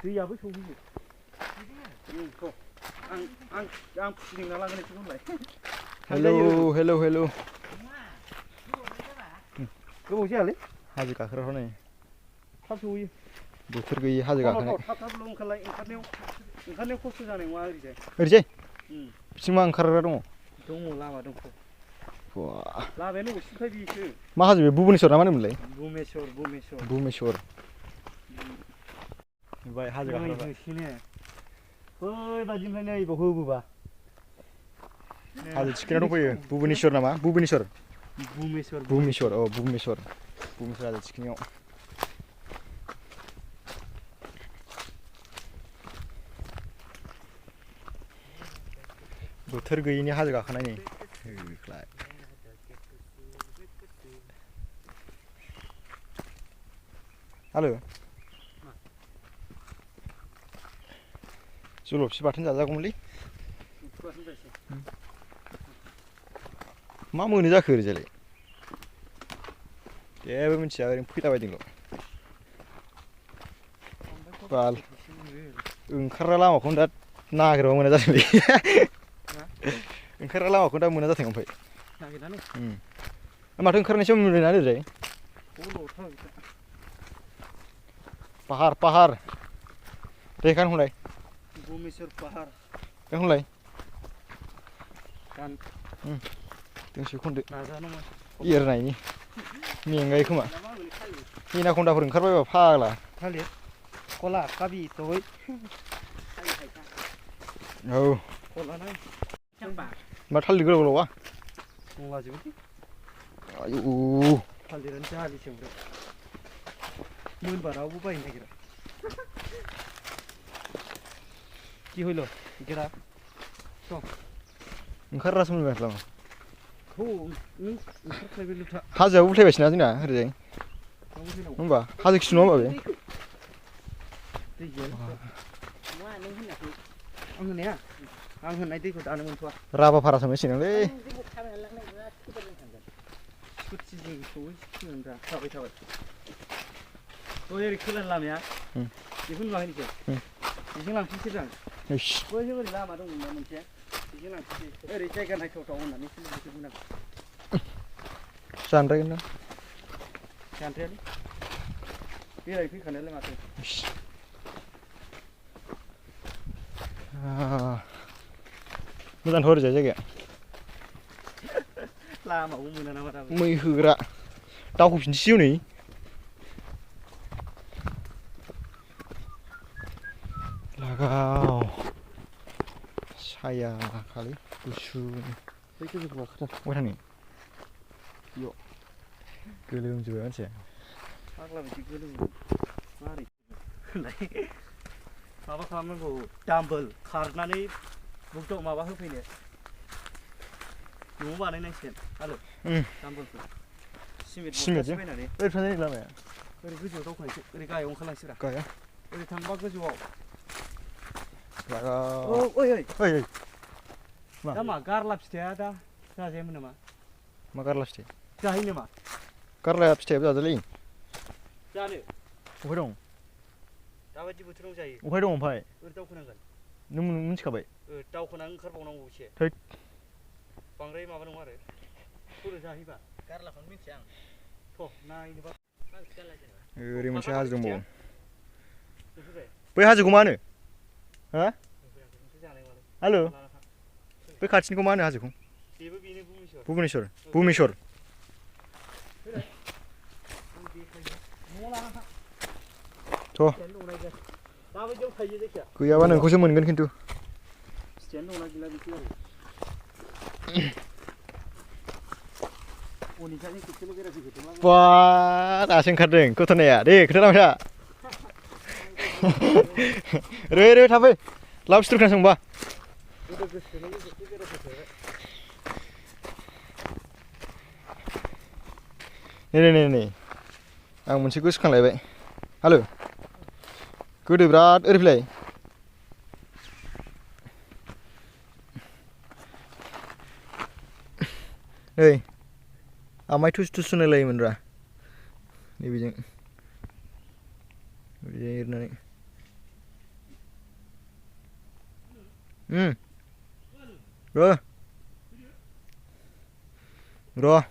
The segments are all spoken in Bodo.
दैयाबो सौहैयो आं फिदिंना लांगोन एसे होनलाय हेलौ हेलौ हेलौ गोबाव जायालै हाजो गाखोग्राफ्रा नै थाब सहैयो बोथोर गैयि हाजो गाखोनाय थाब ओंखारलाय ओंखारनायाव खस्थ' जानाय नङा ओरैजाय बिथिं मा ओंखारग्रा दङ लामा दं लामायानो अबेसिमथाय बेसो मा हाजो बे भुबनेश्वर ना मा होनोमोनलाय भुबनेश्वर नुबाय हाजो गाखोग्रा बैबायदिनिफ्राय नै बाव होबोबा हाजो थिखिना दंफैयो भुबनेश्वर नामा भुबनेश्वर औ भुबनेश्वर हाजो थिखिनियाव बोथोर गैयिनि हाजो गाखोनाय नै हेलौ जलफि बाथोन जाजागौमोनलै मा मोनो जाखो ओरैजायलाय जेबो मिथिया ओरैनो फैलाबायदोंल' बाल ओंखारग्रा लामाखौनो दा नागिरबा मोना जादोंलै ओंखारग्रा लामाखौनो दा मोना जादों ओमफ्राय माथो ओंखारनायसो मोनबायना ओरैजाय पाहार देखा हूँलाय भुवनेश्वर पाहार हूँलाय दोंसे खनदो एरनायनि मेंगायो खोमा मीना खन्दाफोर ओंखारबायबा फाग्ला थालिर कला काबि तबै औ मा थालिर गोलाव गोलावा दंलाजोबोलै आयौ थालिरानो जालिसो ओमफ्राय मोनबा रावबो बायनो नागिरा কি হইল গেরা ओंखारग्रासो मोनबाय लामा ओंखारख्लायबाय हाजोआबो उल्थायबायसोना जोंना ओरैजाय होमबा हाजो खिथु नङा होमबा बे आं होनाया आं होनाय दैखौ दानो मोनथ'आ राभापारासो मोनसिगोनलै स्कुटिजों सहैसिगोन दा थाबाय ओरै खोलानि लामाया बेखौ नुवाखै नोंसोर बेजों लांफिनसै जों बैजों ओरै लामा दंमोन ना मोनसे बेजों लांफिनसै ओरै जायगा नायथावथाव होननानै सोलिदोंमोन आं जानद्रायगोन ना जानद्रायालै बेरायफैखानायालाय माथो मोजांथ' ओरैजाय जायगाया लामाबो मोना नामा दाबो मै होग्रा दावखोफिनसै नै लागाव साया खालै गुसु बै गोजौखौ गाखोथार बहाय थांनो बेयाव गोलोमजोबबाय मानसिया फाग्ला बिदि गोलोमो मारै माबा खालामनांगौ दाम्बोल खारनानै बुकदाव माबा होफैनो न'आव बानायनांसिगोन आलो दाम्बोलखौ सिमेन्ट बस्तासे बायनानै ओरै थांजायो लामाया ओरै गोजौआव दावखोनायसै ओरै गाहायाव ओंखारलांसैब्रा गाहाया ओरै थांबा गोजौआव लागाव ओइ दा मा गारला फिथाइया दा जाजायामोन नामा मा गारला फिथाइ जाहैनो नामा गारला फिथाइयाबो जाजालै जानो अफाय दं दाबायदि बोथोराव जायो अफाय दं ओमफ्राय ओरै दावखोनांगोन नों मिथिखाबाय दावखोनानै ओंखारबावनांगौ एसे बांद्राय माबा नङा आरो थौरो जाहैबा गारलाखौनो मिथिया आं थ' नायनोबा ओरै मोनसे हाजो दंबावो बै हाजोखौ मा होनो हा हेल' बै खाथिनिखौ मा होनो हाजोखौ भुबनेश्वर थ' गैयाबा नोंखौसो मोनगोन खिन्थु बा दासो ओंखारदों गथ'नाया दे खोन्थालांबाय था रै थाबै लाउड स्पिकार खोनासंबा नै आं मोनसे गोसोखांलायबाय हेल' गोदो बिराद ओरै फैलाय नै आमाय थुस थुस होनलायलायोमोनब्रा नैबेजों ओरैजाय एरनानै Rồi. Rồi.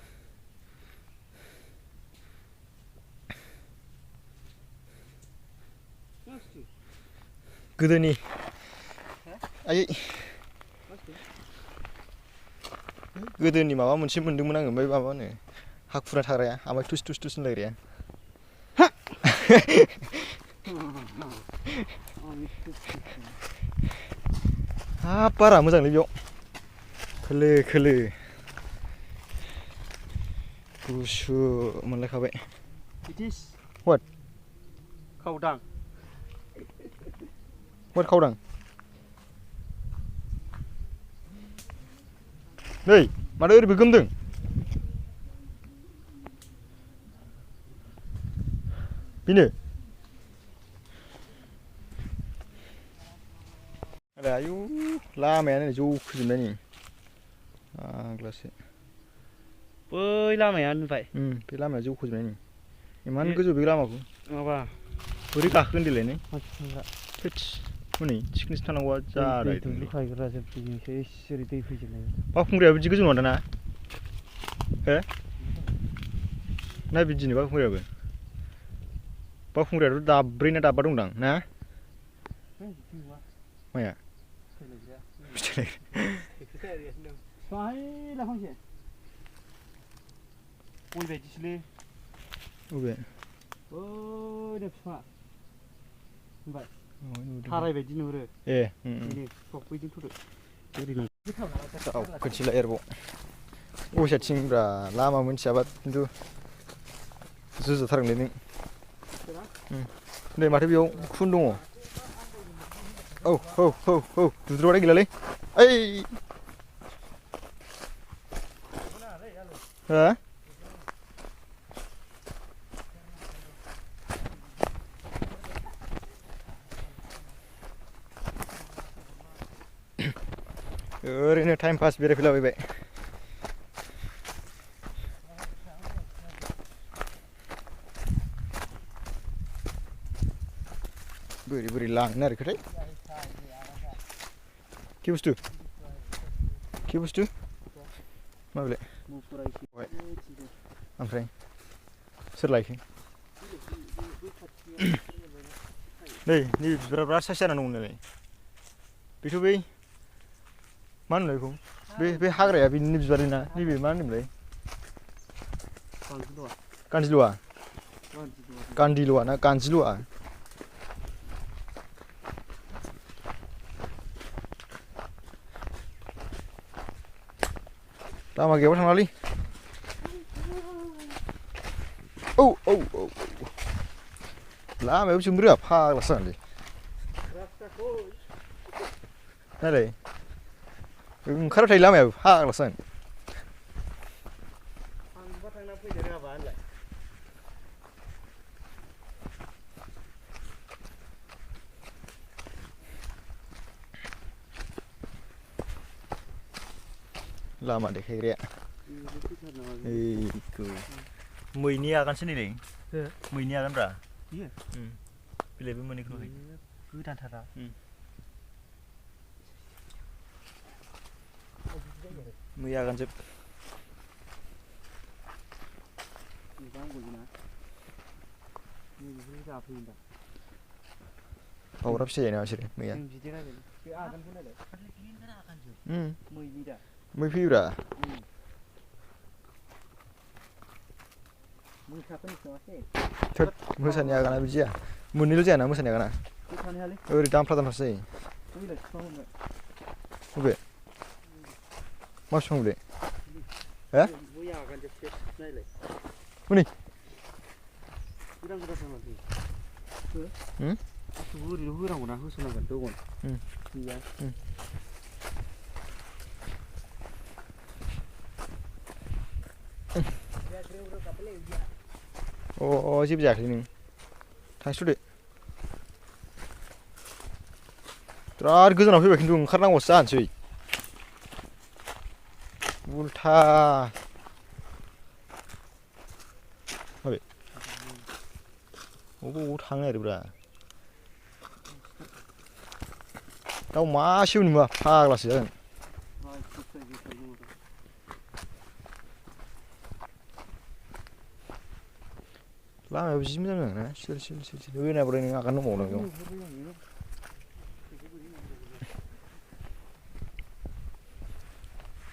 गोदोनि आयै गोदोनि माबा मोनसे मोनदोंमोन आङो ओमफ्राय माबा होनो हाखुरा थाग्राया ओमफ्राय टुस टुस टुस होनलायग्राया हाब बारा मोजांलै बेयाव खोलो खोलो गुसु मोनलायखाबाय What? Khawdang. What khawdang? नै माथो ओरैबो गोमदों बेनो आयु लामायानो जौखोजोबनाय नै आग्लासो बै लामाया नुबाय बे लामाया जौखोजोबनाय नै इमान गोजौ बे लामाखौ माबा बोरै गाखोगोन देलाय नै थोदस हनै थिखोनोसो थांनांगौआ जाबाय बावखुंग्रिया बिदि गोजौ नङा दाना हो ना बिदिनो बावखुंग्रियाथ' दाब्रै ना दाबा दंदां ना माया गय बायदिसोलै अबे ओइ नै बिफाङा नुबाय थाराय बायदि नुहुरो ए बैजों थ'दो खोनसेला एरबाव असाथिंब्रा लामा मोनथियाबा खिन्थु जुजाथारगोनलै नों नै माथो बेयाव खुन दङ औ दुद्रुबाथाय गैलालै ओइ हा ओरैनो टाइम पास बेरायफैलाबायबाय बोरै बोरै लांनो नागिरखोथाय कि बुस्थु मा बेलाय ओमफ्राय सोर लायखो नै नैबे बिबारा बिराद साइस जाना दं नालाय बेथ' बै मा होनोमोनलाय बेखौ बे हाग्राया बेनिनो बिबारनि ना नैबे मा होनोमोनलाय गान्दिल'आ ना गान्जिल'आ लामा गैयाबा थांलालै औ लामायाव जोंबो रोङा फाग्लासो जागोनलै नायलाय ओंखारबाय थायो लामायाबो फाग्लासो जागोन थांना फैनो रोङाबा होनलाय लामा देखायग्राया मैनि आगानसो नैलाय मैनि आगानब्रा बिलायबो मोनैखौ गोदानथारा मै आगानजोब बावरा फिसा जायो नामा बिसोरो मैया मै फैयोब्रा थोद मोसानि आगाना बिदि जाया मोननैल' जायाना मोसानि आगाना ओरै दामफ्ला दामफ्लासो जायो बबे मा बिफां बे हो हनै ओरैनो होनांगौना होसोनांगोन दगन गैया जेबो जायाखै नों थांस'दो बिराद गोजानाव फैबाय खिन्थु ओंखारनांगौसो जानोसै उल्था माबे अबाव थांनो नागिरोब्रा दाउ मासेबो नुवा फाग्लासो जागोन लामायाव जि मोजां ना सिल सिल सिल सिल बोना बोराय नों आगान दंबावो बेयाव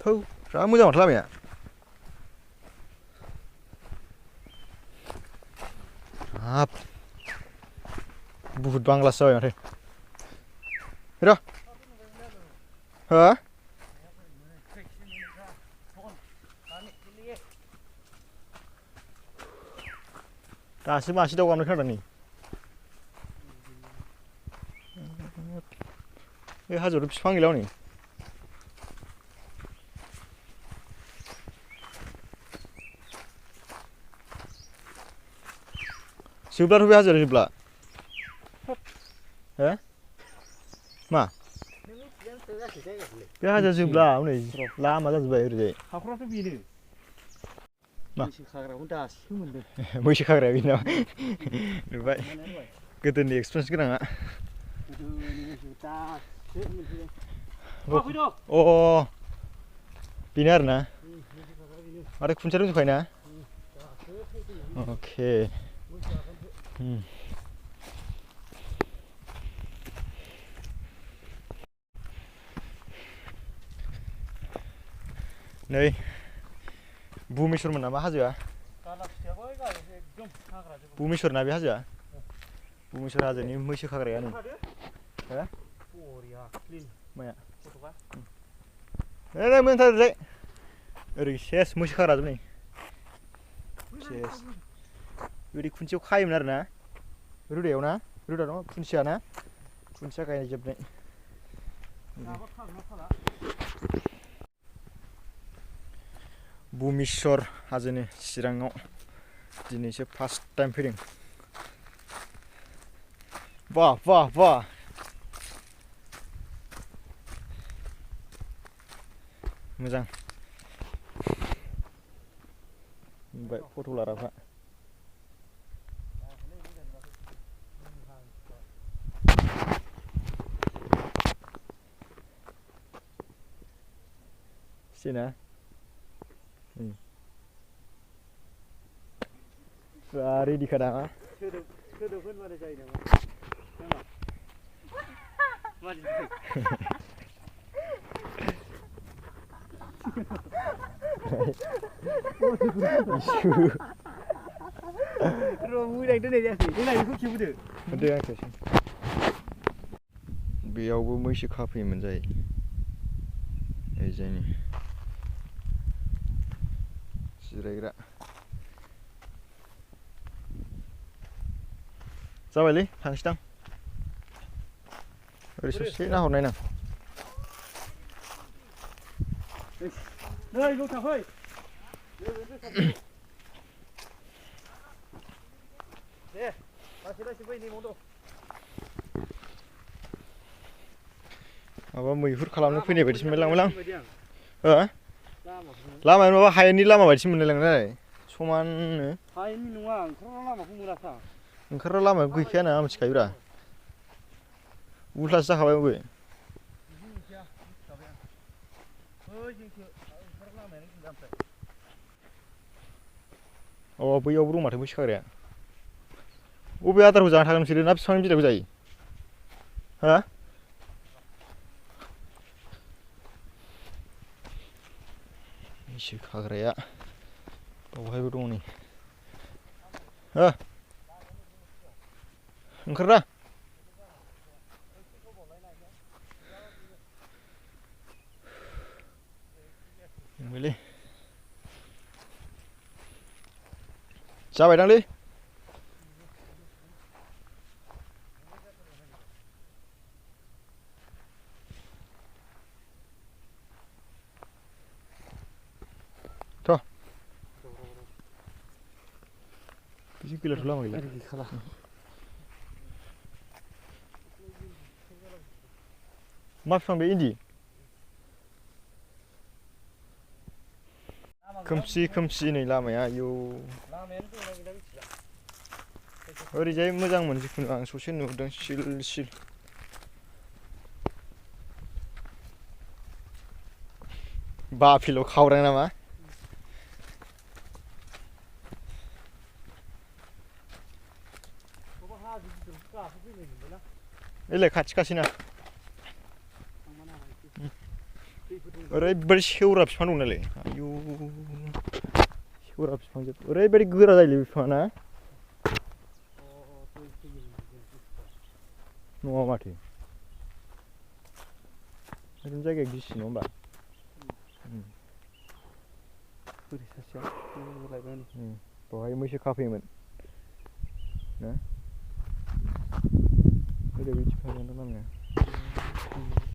थौ जा मोजां माथो लामाया हाब बुहुद बांलासो जाबाय माथो र' हो दासो मासे दाउ गाबनाय खोनादों नै बे हाजोआवथ' बिफां गैला हनै जोबलाथ' बे हाजोआ जोबला हो मा बे हाजोआ जोबला हनै लामा जाजोब्बाय ओरैजाय हाखराथ' बेनो मैसो खाग्राखौ दासो मोनदों मैसो खाग्राया बेनो नामा नुबाय गोदोनि एक्सपिरियेन्स गोनाङा अ बेनो आरोना माथो खुन्थिया दंजोबखायो ना अके नै बुमेस्वरमोन नामा हाजोआ बुमेस्वर ना बे हाजोआ बुमेस्वर हाजोनि मैसो खाग्राया नै माया नै मोनथारलै ओरै सेस मैसो खाग्रा जोब नै सेस ओरै खुन्थियाव खायोमोन आरोना रोदायाव ना रोदा नङा खुन्थिया ना खुन्थिया गायजोबनाय बुमेस्वर हाजोनि चिराङाव दिनैसो फार्स्ट टाइम फैदों वाह वाह वाह मोजां ओमफ्राय फट' लाग्राफ्रा सिना रेडिखा नामा सोदोब होनबानो जायो नामा बेयावबो मैसो खाफैयोमोन जायो ओरैजायनि जिरायग्रा जाबायलै थांसैदां ओरै ससे नाहरनाय ना नै लथा फै दे लासै लासै फै नै मद' माबा मैहुर खालामनो फैनाय बायदिसो मोनलायलाङोमोन आं हो लामाया माबा हायेननि लामा बायदिसो मोनलायलाङो समाननो हायेननि नङा ओंखारग्रा लामाखौ मोनासा ओंखारग्रा लामाया गैखायाना मिथिखायोब्रा उल्थासो जाखाबाय बे अ बैयावबो दं माथो मैसो खाग्राया बबे आदारखौ जाना थागोन बिसोरो ना बिफांनि बिलाइखौ जायो हा मैसो खाग्राया बावहायबो दं नै हो ओंखारना मोनबायलै जाबायदांलै थ' बिदि गैलाथ' लामा गैला मा बिफां बे इन्दि खोमसि खोमसि नै लामाया आयौ ओरैजाय मोजांमोन जिखुनु आं ससे नुदों सिल सिल बाफिल' खावरां नामा एलाय खाथि खासिना ओरैबायदि सेवरा बिफां दं नालाय आयु सेवरा बिफांजोब ओरैबायदि गोरा जायोलै बिफाङा ना नङा माथो ओरैनो जायगाया गिसि नङा होमबा बोरै सासेया बहाय मैसो खाफैयोमोन ना ओरैबायदि बिफां दं लामाया